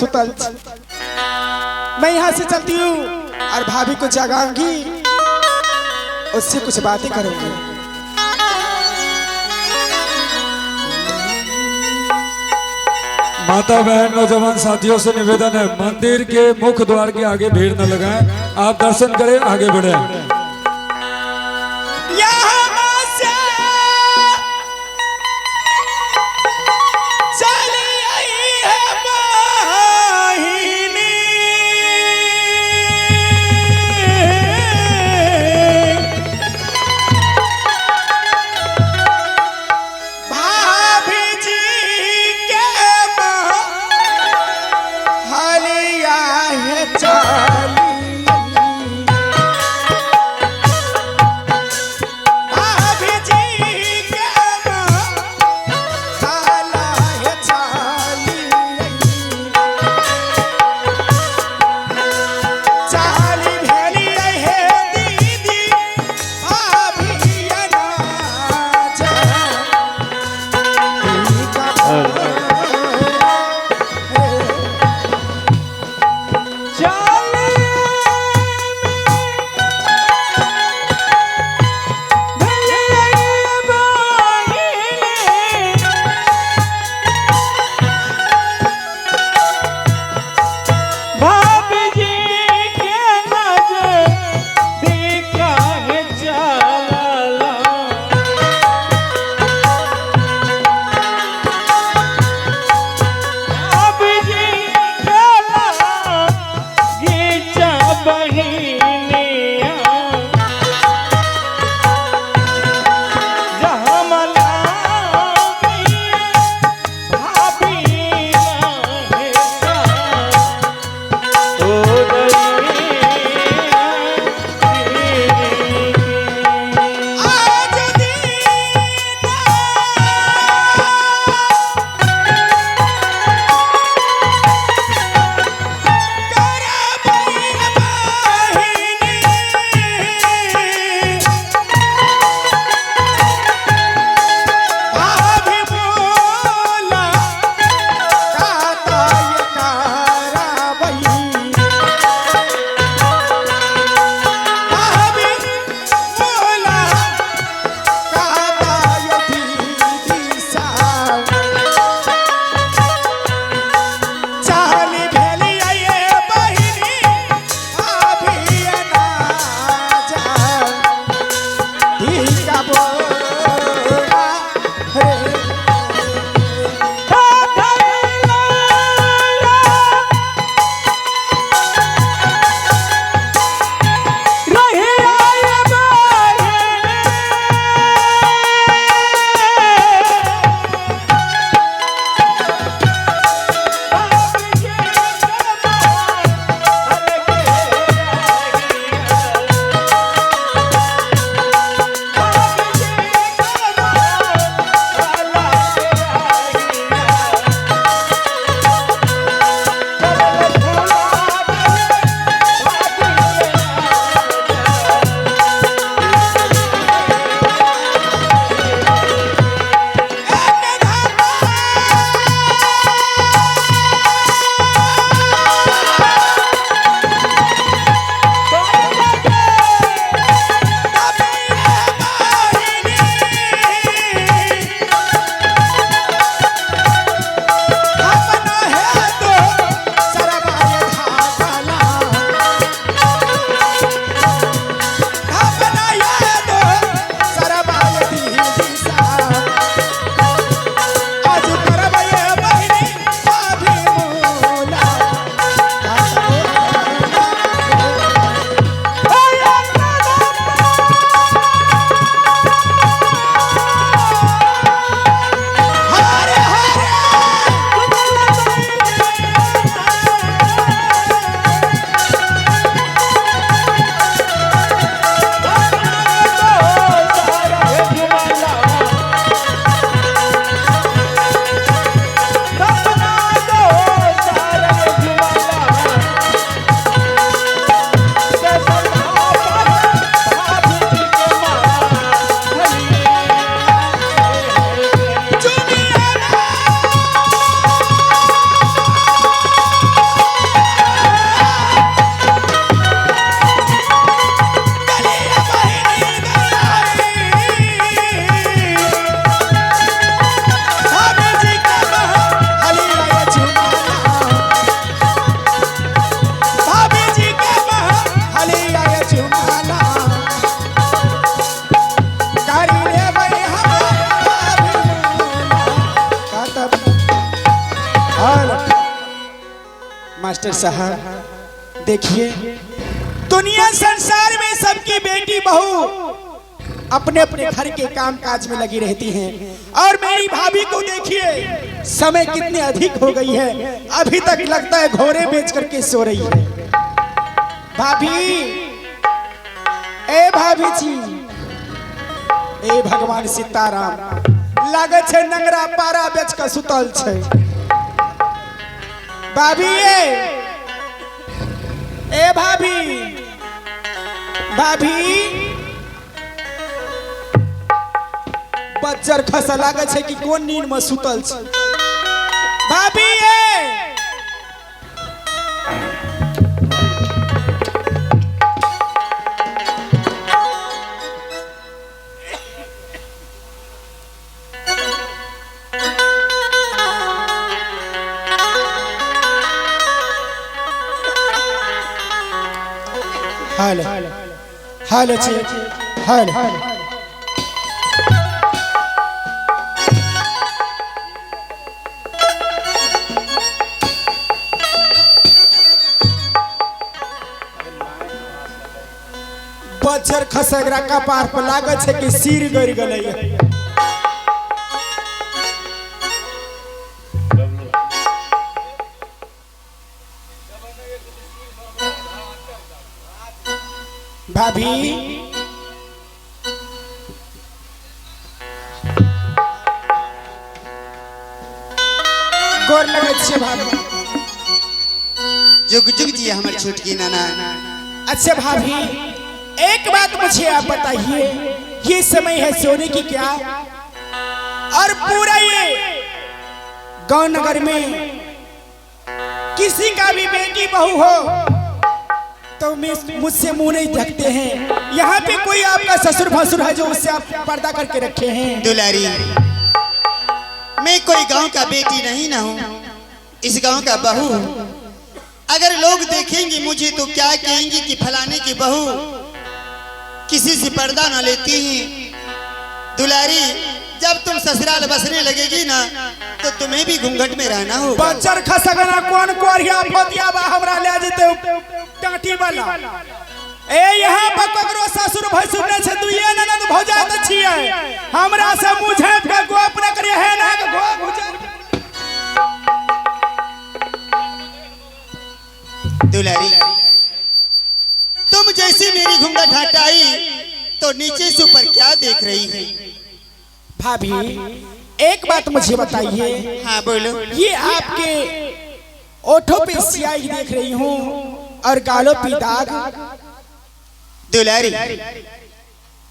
सुतल छी। मैं यहाँ से चलती हूँ और भाभी को जगाऊंगी, उससे कुछ बातें करूंगी। माता बहन नौजवान साथियों से निवेदन है, मंदिर के मुख्य द्वार के आगे भीड़ न लगाएं। आप दर्शन करें, आगे बढ़ें। यहाँ से चली आई है बहिनी, भाभी जी के हलिया है चली। मास्टर साहब देखिए, दुनिया संसार में सबकी बेटी बहू अपने अपने घर के काम काज में लगी रहती हैं और मेरी भाभी को देखिए, समय कितने अधिक हो गई है, अभी तक लगता है घोड़े बेच करके सो रही है। भाभी, ए भाभी जी, ए भगवान सीताराम, लागै छै नंगरा पारा बेच के सुतल छै। भाभी, ए ए भाभी, भाभी, बच्चर खसा लागै छै कि कोन नींद में सुतल छै। भाभी, ए हाल हाल छै हाल। बज्जर खसगरा कपार पर लागै छै कि सिर गड़ गेलै। भाभी, गोर लगै छियै भाभी। जुग जुग जी हमर छोटकी नाना। अच्छा भाभी, एक बात मुझे आप बताइए, ये समय है सोने की क्या? और पूरा ये गांव नगर में किसी का भी बेटी बहू हो तो मुझसे मुंह नहीं ढकते हैं। यहाँ पे कोई आपका ससुर भसुर है जो उससे आप पर्दा करके रखे हैं? दुलारी, मैं कोई गांव का बेटी नहीं ना हूँ, इस गांव का बहू हूँ। अगर लोग देखेंगे मुझे तो क्या कहेंगे कि फलाने की बहू किसी से पर्दा ना लेती है। दुलारी, जब तुम ससुराल बसने लगेगी ना तो तुम्हें भी घूंघट में रहना होगा। बच्चर खसगना कौन कोरिया फतिया बा हमरा ले जेते टाटी वाला। ए यहाँ पर ककरो ससुर भसुर नै छै, दुइये ननद भौजाई त छियै। हमरा से मुंह झाँप के गप न करिए है ना के गप भुजा। दुलारी, तुम जैसी मेरी घूंघट हटाई तो नीचे से ऊपर क्या देख रही है? भाभी, एक बात मुझे बताइए। हाँ बोलो। ये आपके ओठों पे स्याही देख रही हूँ और गालों पे दाग। दुलारी,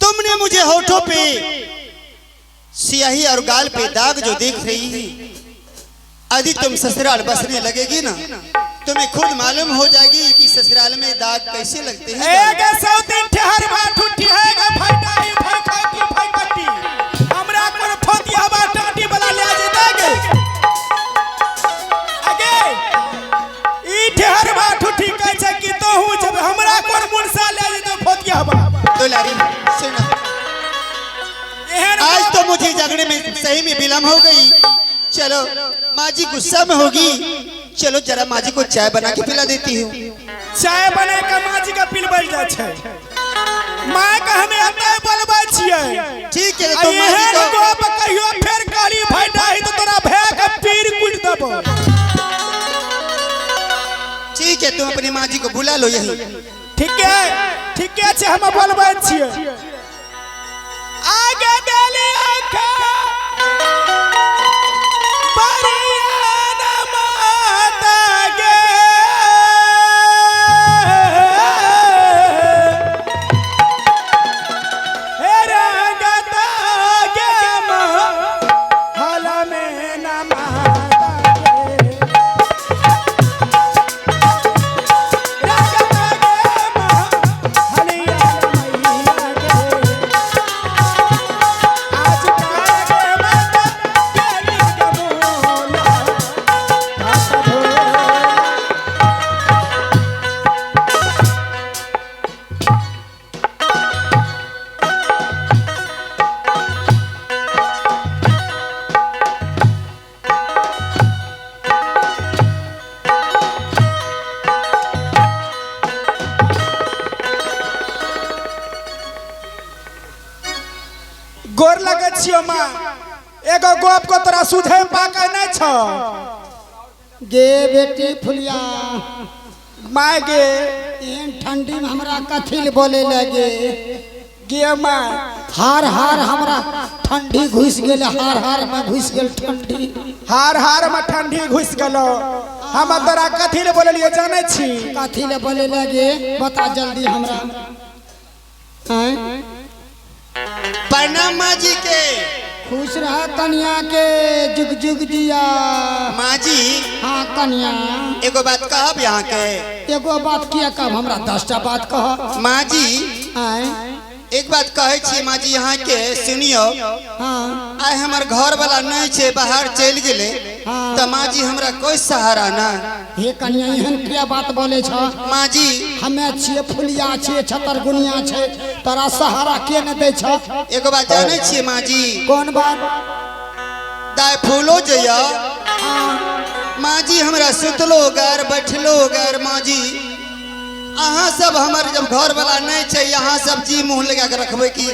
तुमने मुझे होठों पे स्याही और गाल पे दाग जो देख रही है, यदि तुम ससुराल बसने लगेगी ना तुम्हें खुद मालूम हो जाएगी कि ससुराल में दाग कैसे लगते हैं। एक सौ तीन ठहर भात उठी है गे फटाई फरखती फरकटी। हमरा पर फतिया बा टाटी वाला ले जेते गे। आगे ई ठहर भात उठी कहै छै कि तोहू जब हमरा कोन मुनसा ले जेते फतिया बा। दुलारी सुनो, आज तो मुझे झगड़े में सही में विलम्ब हो गई। चलो माँ जी गुस्सा में होगी, चलो जरा माँ जी को चाय बना के पिला देती हूँ। चाय बना के माँ जी का पिलबल जाय छै। माँ के हमे एतै बोलबै छियै। ठीक है, तो माँ जी को गप कहियो फेर कहली भाई डाही तो तोरा भै के पीर कुट देबो। ठीक है, तुम अपनी माँ जी को बुला लो यही। ठीक है, ठीक है छै, हम बोलबै छियै। आगे देली आंखा आज एगो गप को तोरा सुझे पाके नहीं छ। गे बेटी फुलिया, माय गे, एहन ठंडी में हमरा कथी ले बोले लगे? गे my, हार हार हमरा ठंडी घुस गेल, हार हार में घुस गेल ठंडी। हार हार में ठंडी घुस गेलो। हम तोरा कथी ले बोललिए जानै छी? कथी ले बोले लगे बता जल्दी हमरा। आँय? प्रणाम माँ जी के। खुश रह कन्या के, जुग जुग जिया। माँ जी। हाँ कन्या। एगो बात कहब यहाँ के? एगो बात किया कहब, हमरा 10टा बात कह। माँ जी। आँय? एक बात कहै छी माँ जी यहाँ के, सुनियो। हाँ। आइ हमर घर वाला नहीं छे, बाहर चलि गेले। हाँ। तऽ माँ जी हमरा कोई सहारा ना। हे कन्या, एहन किया बात बोले छ? माँ जी। हमे छियै, फुलिया छियै, छतरगुनिया छै, तोरा सहारा के नहि दै छ? एगो बात जानै छियै माँ जी? कोन बात? दाय फूलो जइया। हाँ। माँ जी हमरा सुतलो गैर बैठलो गैर। माँ जी अहाँ सब हमर जब घर वाला नहीं छै, अहाँ सब जी मुँह लगा के रखबै कि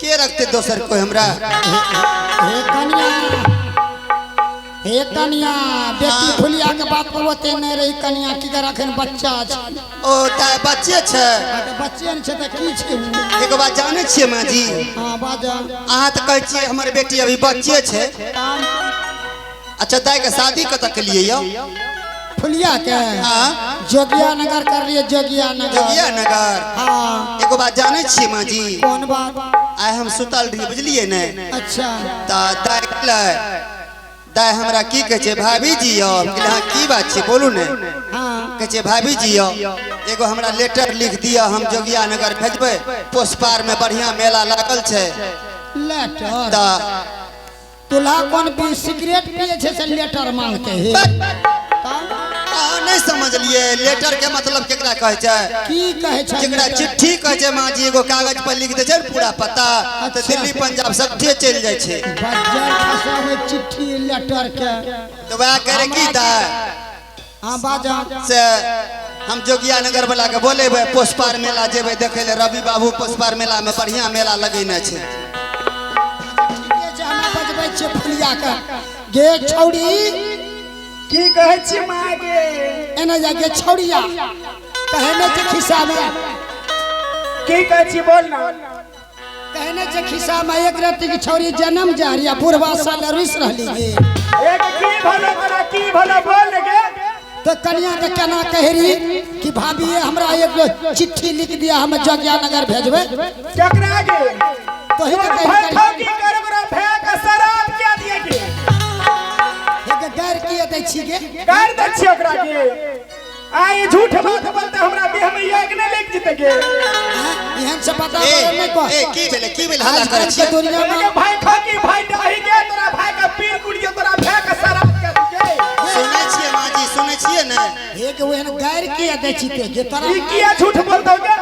के रखते दोसर कोई हमरा? हे कन्या, हे कन्या, बेटी फुलिया के बात पर ओते नहीं रही कन्या, की कर अखन बच्चा छै। ओ ताय बच्चे छै। हाँ, तऽ बच्चे ने छै तऽ की छै? एगो बात जानै छियै माँ जी? हाँ बाजा। अहाँ तऽ कहै छियै हमर बेटी अभी बच्चे छै। अच्छा दाय के शादी कतऽ केलियै यौ? फुलिया के? हाँ। जोगिया नगर कर लिए, जोगिया नगर। जोगिया नगर। हाँ। एगो बात जानै छियै माँ जी? कोन बात? आइ हम सुतल रही, बुझलियै ने? अच्छा। तऽ दाय कहलै, दाय हमरा की कहै छै, भाभी जी यौ। हम कहलियै, हाँ की बात छै बोलू ने। हाँ। कहै छै भाभी जी यौ, एगो हमरा लेटर लिख दिअ, हम जोगिया नगर भेजबै, पोसपार में बढ़िया मेला लागल छै। लेटर? तऽ तुला कोन पी सिगरेट पिए छै से लेटर मांगते हे? अहाँ नहीं समझलिए लेटर के मतलब केकरा कहै छै? की कहै छै? जेकरा चिट्ठी कहै छै माँ जी, एगो कागज पर लिख दै छै ने पूरा पता, तऽ अच्छा। दिल्ली पंजाब सबठे चलि जाइ छै। बज्जर फसाबै चिट्ठी लेटर के। तऽ वएह करे की दाय? हाँ बाजा। से हम जोगिया नगर वाला के बोलेबै, पोसपार मेला जेबै देखै लए, रवि बाबू पोसपार मेला में बढ़िया मेला लगेने छै। ठीके छै, हमे बजबै छियै फुलिया के। गे छौड़ी। की कहै छी माँ गे? एने जा गे छौड़िया, कहै नहि छै खिस्सा में? की कहै छी बोल ना। कहै नहि छै खिस्सा में, एक रत्ती के छौड़ी जन्म जा रही, बुढ़वा साल रुस रहली गे। एक की भलो तोरा, की भलो बोल गे? तो कन्या के केना कह रही कि भाभी ये हमरा एक चिट्ठी लिख दिया, हम जोगिया नगर भेजबै। केकरा गे? तो ही तोरा तो भाई कह ठोकी कर ओकरा भै के शराब क्या दिए गे? एक गैर किए दै छी गे? कर दै छियै ओकरा गे। आ ई झूठ बात बोलते हमरा देह में आगि नहि लागि जेतै गे। हाँ, एहन से बता ए, बोले नहीं कह। ए, की भेलै, की भेलै हल्ला करै आजकल के छियै? दुनिया में गे भाई ठोकी भाई डाही गे, तोरा भाई के पीर कुड़ियो, तोरा भै के शराब क्या दिए गे? सुनै छियै माँ जी, सुनै छियै ने? एक ओहन गैर किए दै छी ते गे तोरा? ई किया झूठ बोलतौ गे?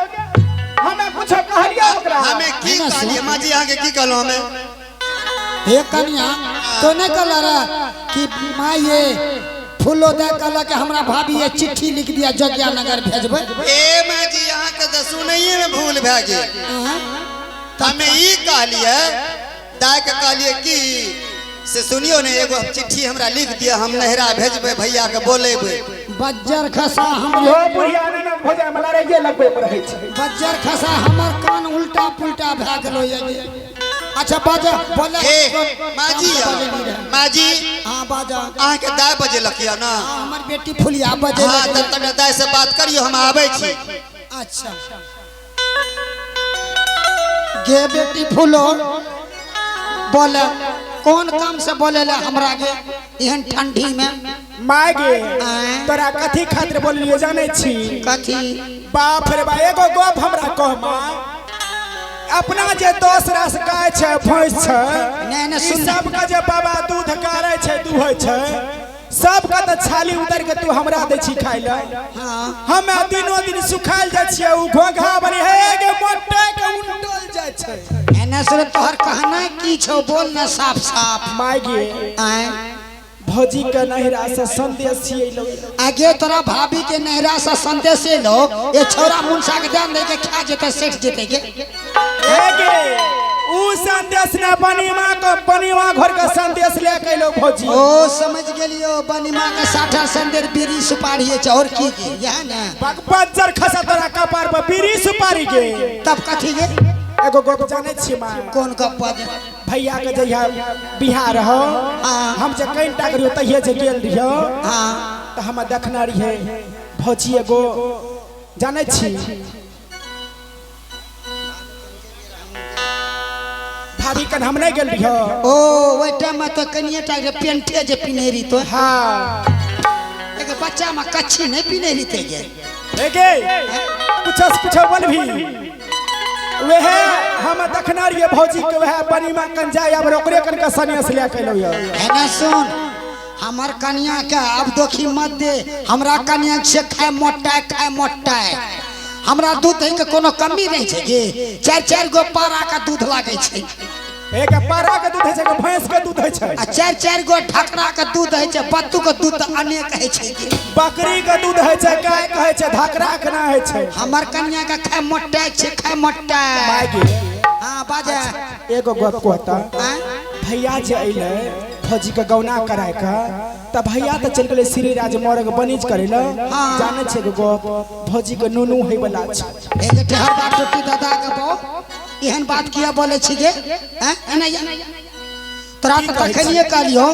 हमे कुछो कहलियै ओकरा? हमे की है ना, कहलियै सुन। माँ जी, अहाँके की कहलहुँ हमे? हे कन्या, तो नहीं कहला रहा कि माँ ये फूलो दे कहला कि हमरा भाभी ये चिट्ठी लिख दिया, जोगिया नगर भेजबै। ए माँ जी, अहाँके तऽ सुनैये में भूल भए गेल। हाँ? हमे ई कहलियै दाय के कहलियै कि से सुनियो ने, एगो चिट्ठी हमरा लिख दिअ, हम नहिरा भेजबै, भैया के बोलेबै। बज्जर खसा यो हमरे बुढ़िया ने न भोजा में लड़ाइये लगबै पर रहै छै। बज्जर खसा हमर कान उल्टा पुल्टा भए गेलो ये। अच्छा बाजा बोले। ए माँ जी, माँ जी। हाँ बाजा। अहाँके दाय बजेलक यऽ ने? हाँ, हमर बेटी फुलिया बजे। हाँ तब तक दाय से बात करियो, हम आबै छी। अच्छा गे बेटी फूलो, बोले कौन काम से बोले ले हमरा गे एहन ठंडी में? माय गे, आँय? तोरा कथी खातिर बोललिए जानै छी? कथी? बाप रे बा, एगो गप हमरा कह माँ, अपना जे 10 रास गाय छै, भैंस छै, नहि, नहि, ई सुन। सबके जे बाबा दूध गारै छै, दुहै छै, सबके तऽ छाली उतर के तू हमरा दै छी खाय लए। हाँ। हमे दिनो दिन सुखायल जाइ छियै, उ घोघा बनी हे गे मोटे के उंटल जाइ छै। एने सुन, तोहर कहना की छौ, बोल ना साफ साफ। माय गे। आँय? भौजी के नहिरा से संदेश छियै लो। आगे तोरा भाभी के नहिरा से संदेश एलो? ये छोरा मुनसा के ध्यान दे के खा जेते, सेठ जेते गे। हे गे, उ ऊ संदेश ना बनीमा के बनीमा घर के संदेश लेके अइलो भौजी। ओ समझ गेलियो, बनिमा के साठा संदेश बीड़ी सुपारी है और की गे यह ना? बज्जर खसा तोरा कपार पर बीड़ी सुपारी के। तब कथी गे? एगो गप जाने छी माँ? कोन गप बजे? भैया के जहिया बिहार रहो, हाँ। हम जे कनिटा करियो तहिए जे गेल रहियो, हाँ। तऽ हम देखने रहियै भौजी एगो जाने छी भाभी कन हम नहीं गेल रहियो। ओ ओहि टाइम में तो कनिए टा के पेंटे जे पिन्हे रही तो। हाँ। एक बच्चा में कच्छी नहीं पिन्हे रही ते गे। एगे कुछ से कुछ बोल भी वह हम देखने रहियै भौजी के वह बनीमा कन जाय अब ओकरे कन के सनिया से लए के अइलौ यऽ। है ना सुन, हमर कनिया के अब दोखी मत दे, हमरा कनिया से खाए मोटा खाए मोटा, हमरा दूध दही के कोनो कमी नहीं छै गे, चारि चारि गो पारा के दूध लागै छै। एक पारा के दूध होइ छै, भैंस के दूध होइ छै, आ चारि चारि गो ढकरा के दूध होइ छै, बत्तू के दूध तऽ अनेक होइ छै गे। बकरी के दूध होइ छै, गाय के होइ छै, धकरा के ना होइ छै। हमर कनिया के खाए मोटा छै, खाए मोटा। माय गे। हाँ बाजे। एगो गप कहता। हाँ? भैया जे अइलै भौजी के गौना कराय के, तऽ भैया तऽ चलि गेलै श्रीराज मोरक बनिज करै लए। हाँ। जानै छै एगो गप, भौजी के नुनू होइ वाला छै। एक ठहर बात टोटी दादा के बो, एहन बात किया बोले छी गे? हैं? एना तोरा तऽ तखनिए कहलियो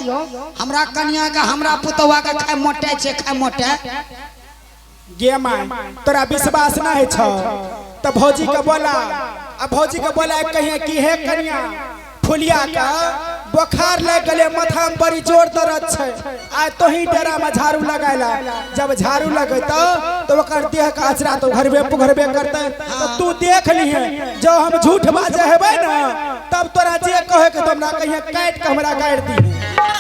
हमरा कनिया के हमरा पुतौआ के खाए मोटे छै, खाए मोटे। गे माय तोरा विश्वास ना होइ छौ तऽ भौजी के बोला, आ भौजी के बोला कहिए कि हे कनिया फुलिया के बोखार लागि गेलै, माथा में बड़ी जोर दर्द छै, आइ तोही डेरा में झाड़ू लगायला। जब झाड़ू लगेतौ तऽ ओकर देह के अचरा तो घरबे पुघरबे करतै, तऽ तू देख लिहे जब हम झूठ बाजै हेबै ने तब तोरा जे कहे के तो हमरा कहिए काटि के हमरा गाड़ि दिहे।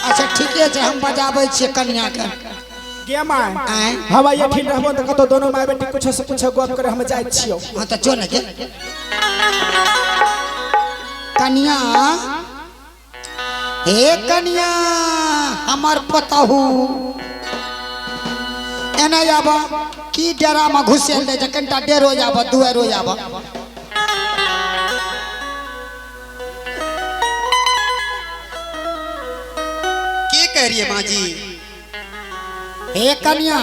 अच्छा ठीके छै, हम बजाबै छियै कनिया के। गे माय। आँय? हम आइ एखन रहबो तऽ कतौ दोनो माय बेटी कुछो से कुछो गप करे हम जाइ छियौ। हाँ तऽ जो ने गे। कनिया, हे कनिया हमर पुतहु एना आब की डेरा में घुसेल दे छै, कनिटा डेरो आब दुआरो आब। की कह रही है माँ जी? हे कनिया।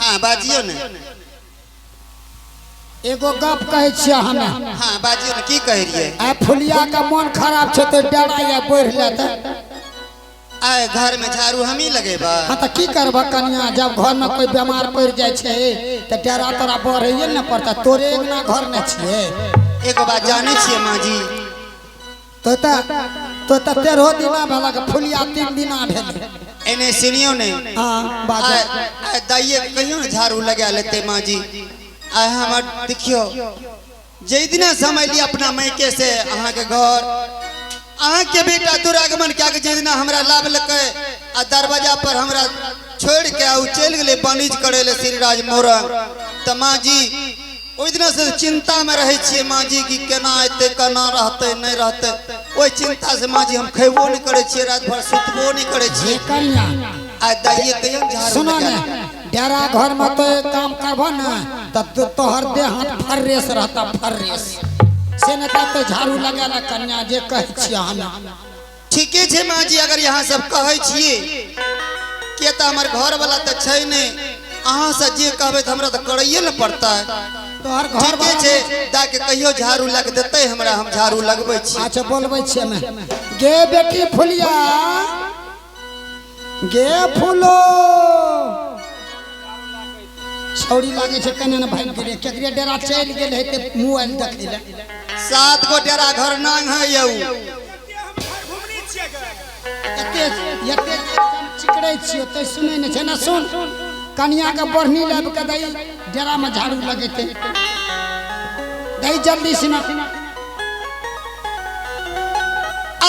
हाँ बाजियो ने। एगो गप कहै छियै हमे। हाँ बाजियो ने, की कह रही है? आ फुलिया के मन खराब छै तऽ डेरा या बढ़ि लेतै। आए घर में झाड़ू हम ही लगेबा। हाँ तऽ की करबह कनिया, जब घर में कोई बीमार पड़ि जाइ छै तऽ डेरा तोरा बढ़ैए ने पड़तै, तोरे अंगना घर ने छियै। एगो बात जानै छियै माँ जी? तो तऽ 13 दिना भेलक, फुलिया 3 दिना भेल। एने सुनियो ने। हाँ बाजू। आए दाइये कहियो ने झाड़ू लगा लेते माँ जी। आए हमर देखियो जै दिना समय ली अपना मायके से अहाँ के घर, अहाँ के बेटा दुरागमन क्या के जै दिना हमरा लाभ लकै आ दरवाजा पर हमरा छोड़ के आ चलि गेलै वाणिज्य करै ले श्रीराज मोरंग, तऽ माँ जी ओहि दिना से चिंता में रहै छियै माँ जी कि केना एतै केना रहतै नहि रहतै। ओहि चिंता से माँ जी हम खेबो नहि करै छियै, राति भरि सुतबो नहि करै छियै। कनिया। आ दाइये कहियो ने झाड़ू सुनो लगा ने, लेतै। डेरा घर में तो एक काम करबो ने तऽ तोहर देह हाथ फर्रेश रहता, फर्रेश से ने तो झाड़ू लगा कन्या जे कहै छियै हम। ठीके छै माँ जी, अगर यहाँ सब कहै छियै किया तऽ हमर घर वाला तऽ छै नहि, अहाँ से जे कहबै तऽ हमरा तऽ करैए ने पड़तै। तोहर घर ठीके वाला छै, दाके कहियो झाड़ू लग देतै हमरा, हम झाड़ू लगबै छी। अच्छा बोलबै छियै हमे। गे बेटी फुलिया, गे फूलो, छौड़ी लागै छै कने ने भागि गेलै, केकरे डेरा चलि गेल हेतै मोबाइल देखै लए। 7 गो डेरा घर नांग है यौ। एते एते चिकरै छियै ओते सुनै नहि छै ने। सुन कनिया के बढ़नी लाबि के दही डेरा में झाड़ू लगेतै, दही जल्दी सुना।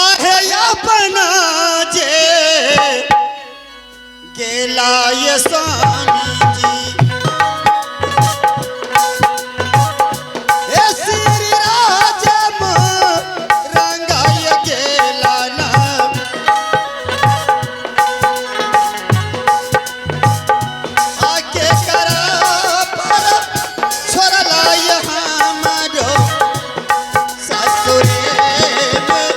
आहे अपना जे गेला ये स्वामी जी, हे श्री राज रंगाय गेला ना। आके करा पर छोड़ला हमरो ससुरे में।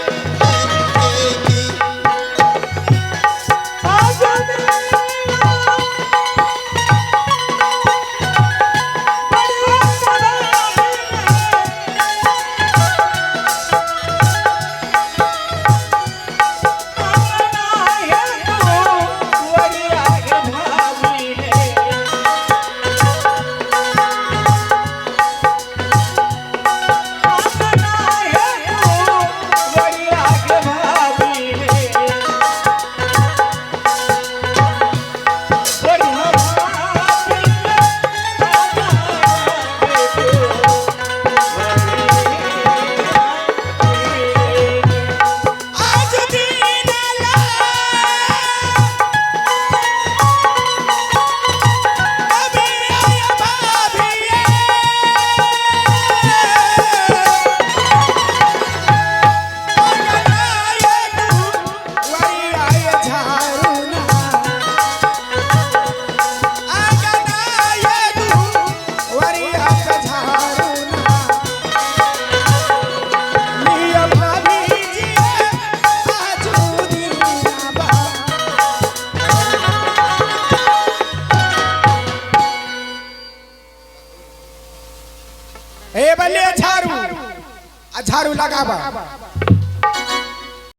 ए बल्ले झाड़ू, आ झाड़ू लगावा।